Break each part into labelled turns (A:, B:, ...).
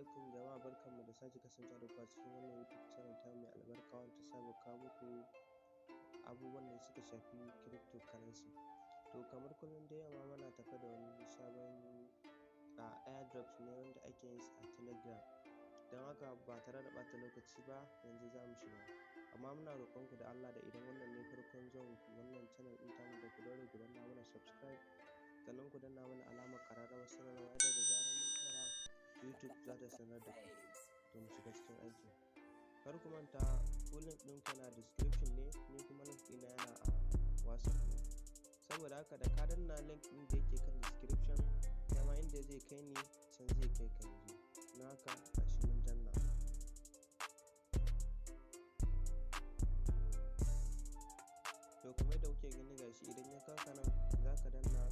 A: Alaikum jama'a, barkanmu da sake kasancewa da ku a cikin wannan YouTube channel ta mai albarka, wanda ta saba kawo muku abubuwan da suka shafi cryptocurrency. To, kamar kullum dai, yau ma muna tafe da wani sabon airdrops ne wanda ake yin sa a Telegram. Don haka, ba tare da ɓata lokaci ba, yanzu za mu shiga. Amma muna roƙon ku da Allah da idan wannan ne farkon zuwan ku wannan channel ɗin tamu, da ku daure ku danna mana subscribe, sannan ku danna mana alamar ƙararrawar sanarwa, yadda da zarar mun ɗora, YouTube za ta sanar da ku. To, mu shiga cikin aikin. Kar ku manta, ko link ɗin ku yana description ne, ni kuma link ɗina yana a WhatsApp ne. Saboda haka, da ka danna link ɗin da yake kan description, kai ma inda zai kai ni can zai kai ka yanzu. Don haka, gashi mun danna. To, kamar yadda kuke gani, gashi idan ya kawo ka nan, za ka danna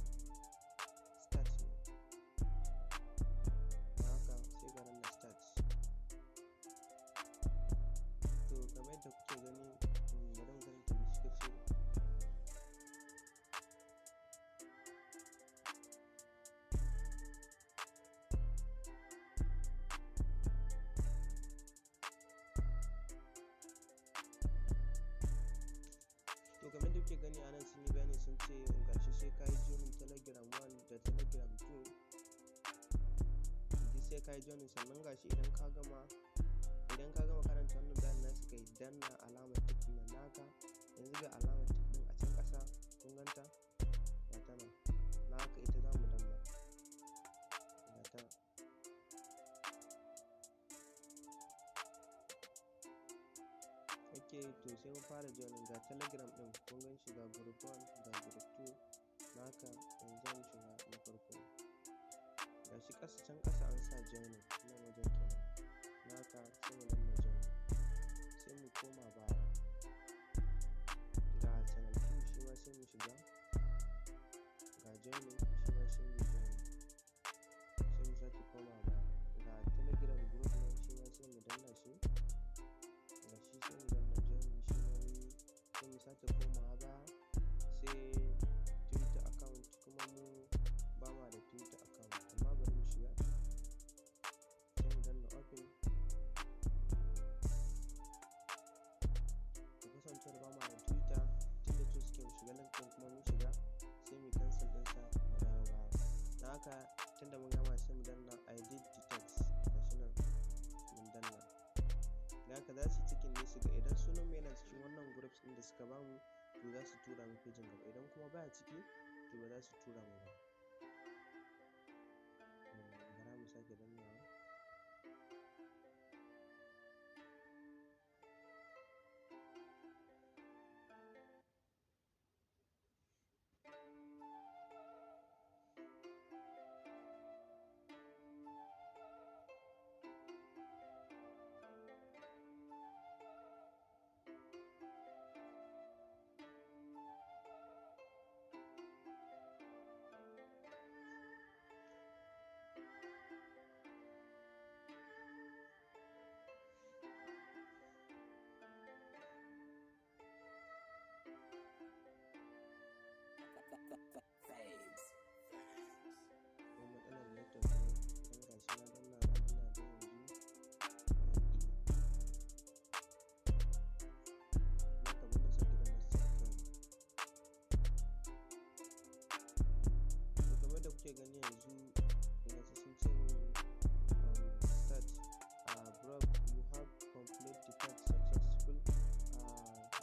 A: start ne. Don haka, sai ka danna start. To, kamar yadda kuke gani, bari mu karanta me suka ce. To, kamar yadda kuke gani a nan, sun yi bayani, sun ce gashi sai ka yi joining Telegram 1 da Telegram 2, duk sai ka yi joining. Sannan gashi idan ka gama karanta wannan bayanin nasu, kai danna alamar tick ɗin nan naka. Yanzu ga alamar tick ɗin a can ƙasa, kun ganta, ga ta nan. Na haka, ita za mu danna, ga ta nan. Ok, to sai mu fara joining. Ga Telegram ɗin, kun gan shi, ga group 1, ga group 2. Na haka, yanzu za mu shiga na farko. Ga shi ƙasa, can ƙasa an sa joining, nan wajen kenan. Na haka, sai mu danna joining, sai mu koma baya. Ga channel 2, shi ma sai mu shiga. Ga joining, shi ma sai mu joining, sai mu sake koma baya. Ga Telegram group nan, shi ma sai mu danna shi. Ga shi, sai mu danna joining, shi ma mun yi. Sai mu sake komawa baya, sai Twitter account. Kuma mu ba ma da Twitter account, amma bari mu shiga. Sai mu danna open. To, kasancewar ba ma da Twitter, tunda su suke mu shiga link ɗin kuma mun shiga, sai mu cancel ɗinsa, mu dawo baya. Don haka, tunda mun gama, sai mu danna "I did the task". Gashi nan mun danna. Da haka, za su yi checking ne su ga idan sunan mu yana cikin wannan groups ɗin da suka bamu, to za su tura mu pejin gaba. Idan kuma baya ciki, to ba za su tura mu ba. Bara mu sake dannawa.
B: Fades.
A: Ko matsalar network ne? Don gashi na danna, na danna da yanzu ya ƙi. Na kamar na sake danna start kawai. To, kamar da kuke gani yanzu, gashi sun ce min start. Bro, you have complete the task successful.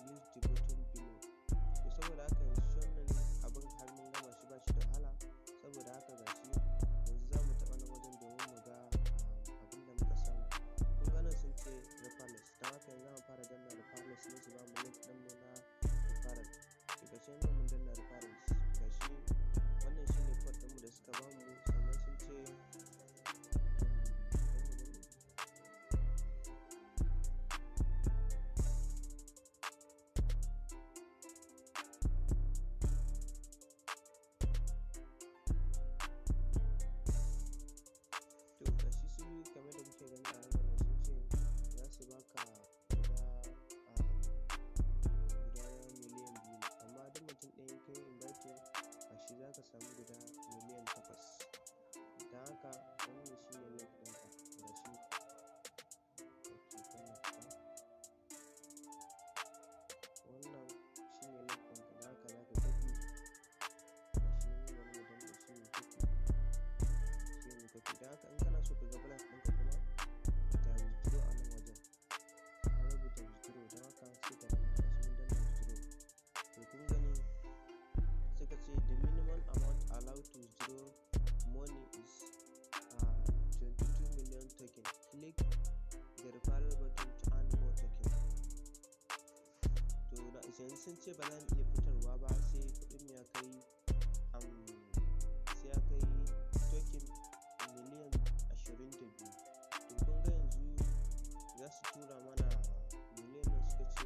A: Use the button below. To, saboda haka, yanzu shi wannan abin har mun gama shi, ba shi da wahala. Saboda haka, gashi yanzu za mu taɓa nan wajen domin mu ga abin da muka samu. Kun ga nan sun ce referrals. Don haka, yanzu za mu fara danna referrals ne, su ba mu link ɗin mu na referral. To, gashi nan mun danna referrals. Gashi wannan shine code ɗinmu da suka bamu. Sannan sun ce bari mu gani. To, gashi su kamar da kuke gani a nan wajen, sun ce za su baka guda 2,000,000 ne, amma duk mutum ɗaya in kai inviting, gashi za ka samu guda 8,000,000. Don haka, wannan shine link ɗinka, gashi. Sun ce ba za mu iya fitarwa ba sai kuɗin ya kai sai ya kai token miliyan 22. To kun ga yanzu za su tura mana miliyan nan, suka ce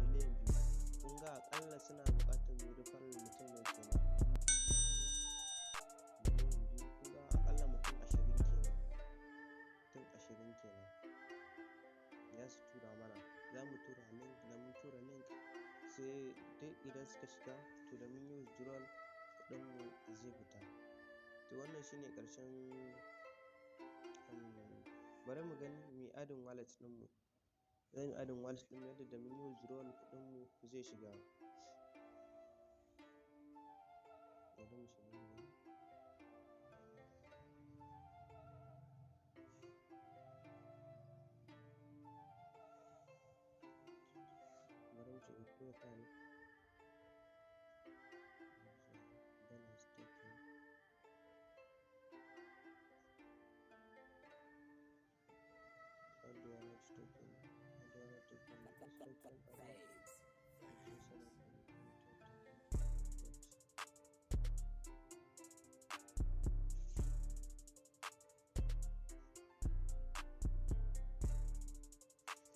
A: miliyan 2. Kun ga aƙalla suna buƙatar mu yi referral mutum nawa kenan? Miliyan 2. Kun ga aƙalla mutum 20 kenan, mutum 20 kenan za su tura mana. Za mu tura link, da mun tura link sai duk idan suka shiga, to da mun yi withdrawal kuɗin mu zai fita. To wannan shine ƙarshen. Bari mu gani mu yi adding wallet ɗinmu. Za mu yi adding wallet ɗinmu yadda da mun yi withdrawal kuɗin mu zai shiga. Bari mu shiga mu gani. Bari mu shiga profile, balance, token, add wallet token, add wallet token, this token add. Okay, 7.2 token.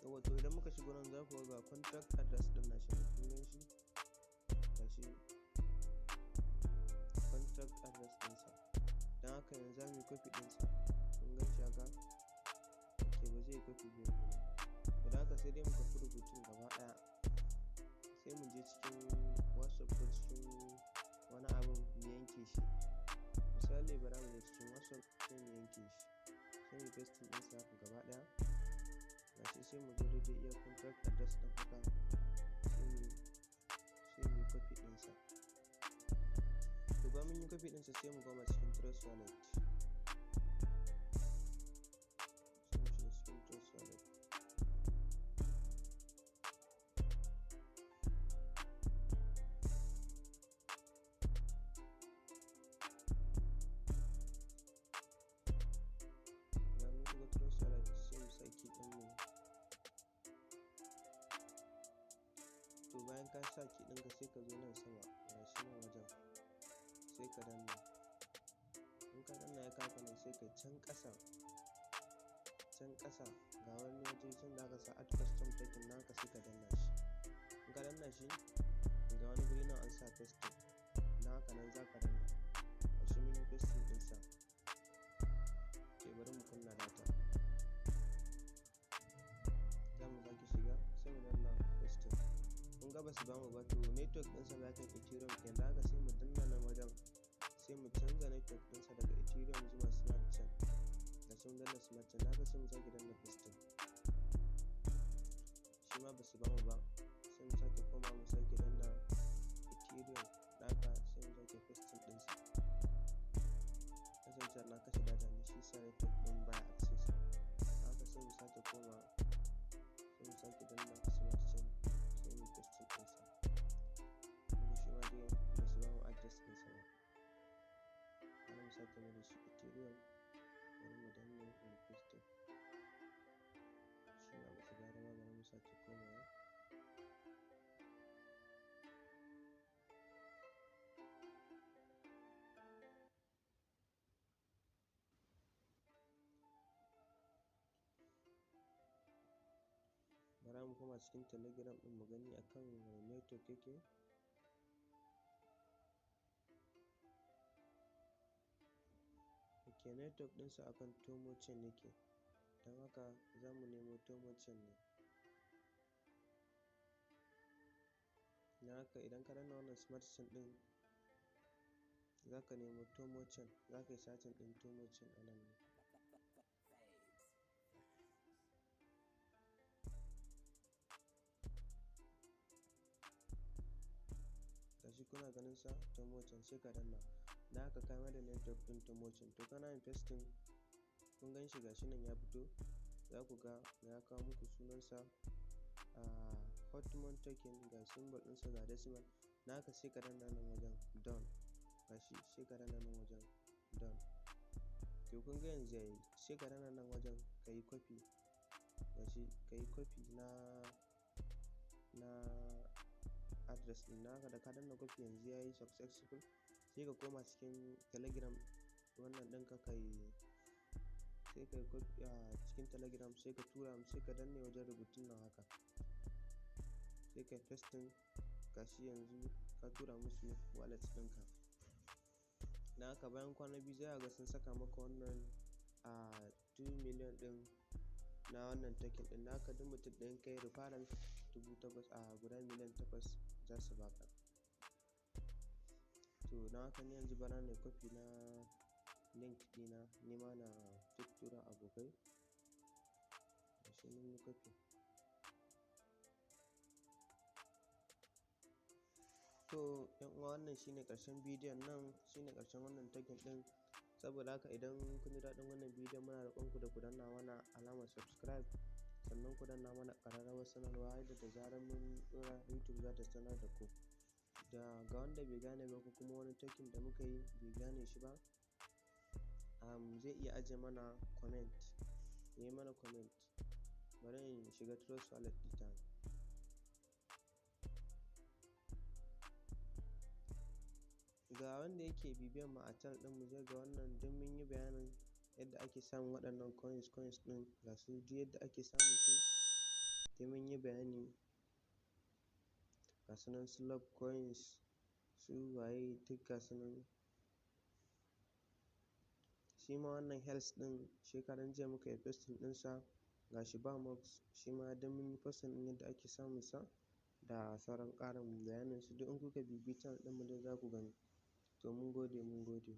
A: Yawwa, to idan muka shigo nan za ku ga contract address ɗin nashi ne. Kun gan shi, gashi contract address ɗinsa. Don haka yanzu za mu yi copy ɗinsa. Kun gan shi haka? Ok, ba zai yi copy ba yanzu ba. Don haka sai dai mu kwafi rubutun gaba ɗaya, sai mu je cikin WhatsApp ko cikin wani abun mu yanke shi. Misali, bara mu je cikin WhatsApp sai mu yanke shi, sai mu pasting ɗinsa haka gaba ɗaya. Gashi, sai mu zo daidai iya contract address ɗin haka, sai mu yi copy ɗinsa. To bayan mun yi copy ɗinsa, sai mu koma cikin Trust Wallet, sai mu shiga cikin Trust Wallet. Bayan mun shiga Trust Wallet, sai mu sa key ɗinmu. To bayan ka sa key ɗinka, sai ka zo nan sama, gashi nan wajen, sai ka danna. In ka danna ya kawo ka nan, sai ka can ƙasa, can ƙasa ga wani waje can da aka sa "add custom token" naka, sai ka danna shi. In ka danna shi, ga wani guri nan an sa "pasting". Don haka nan za ka danna. Gashi mun yi pasting ɗinsa. Ke bari mu kunna data. Za mu sake shiga, sai mu danna pasting. Kun ga basu bamu ba. To network ɗinsa ba kan Ethereum kenan. Don haka sai mu danna nan wajen, sai mu canza network ɗinsa daga Ethereum zuwa Smart Chain. Gashi mun danna Smart Chain. Don haka sai mu sake danna pasting. Shi ma basu bamu ba. Sai mu sake koma, mu sake danna Ethereum. Don haka sai mu sake pasting ɗinsa. Kasancewar na kashe data ne, shi yasa network ɗin baya access. Don haka sai mu sake koma, sai mu sake danna Smart Chain, sai mu pasting ɗinsa. Kuma shi ma dai basu bamu address ɗinsa ba. Bari mu sake mai da shi Ethereum. Bari mu danne mu pasting. Shi ma basu bayar ba. Bari mu sake komawa. Bara mu koma cikin Telegram ɗin mu gani akan wane network yake. Ok, network ɗinsa akan Tomo Chain yake. Don haka za mu nemo Tomo Chain ne. Don haka idan ka danna wannan Smart Chain ɗin, za ka nemo Tomo Chain, za ka yi searching ɗin Tomo Chain a nan ne. Gashi kuna ganin sa, Tomo Chain, sai ka danna. Da haka ka maida network ɗin Tomo Chain. To kana yin pasting, kun gan shi, gashi nan ya fito. Za ku ga ya kawo muku sunansa a Hotmon token, ga symbol ɗinsa, ga decimal. Na haka sai ka danna nan wajen "done". Gashi, sai ka danna nan wajen "done". To kun ga yanzu yayi. Sai ka danna nan wajen ka yi copy. Gashi, ka yi copy na address ɗin. Don haka da ka danna copy yanzu ya yi successful. Sai ka koma cikin Telegram wannan ɗinka, kai sai kai copy a cikin Telegram, sai ka tura, sai ka danne wajen rubutun nan haka, sai kai pasting. Gashi yanzu ka tura musu wallet ɗinka. Don haka bayan kwana 2 za ka ga sun saka maka wannan a 2 million ɗin na wannan token ɗin. Don haka duk mutum ɗaya in kai referral, 8,000 a guda miliyan 8 za su baka. To, don haka ni yanzu bara nayi copy na link ɗina, nima na tuttura abokai. Gashi mun yi copy. To ƴan uwa, wannan shine ƙarshen bidiyon nan, shine ƙarshen wannan token ɗin. Saboda haka idan kun ji daɗin wannan bidiyon, muna roƙon ku da ku danna mana alamar subscribe, sannan ku danna mana ƙararrawar sanarwa, yadda da zarar mun ɗora, YouTube za ta sanar da ku. Da ga wanda bai gane ba ko kuma wani token da muka yi bai gane shi ba, zai iya ajiye mana comment, ya yi mana comment. Bari in shiga Trust Wallet ɗita. Ga wanda yake bibiyan mu a channel ɗinmu zai ga wannan duk mun yi bayanin yadda ake samun waɗannan coins ɗin. Ga su duk yadda ake samun su duk mun yi bayani. Ga su nan, su love coins, su waye, duk ga su nan. Shi ma wannan health ɗin shekaran jiya muka yi posting ɗinsa. Ga shi Bamox, shi ma duk mun yi posting ɗin yadda ake samun sa da sauran ƙarin bayanin su. Duk in kuka bibiyi channel ɗinmu duk za ku gani. To, mun gode, mun gode.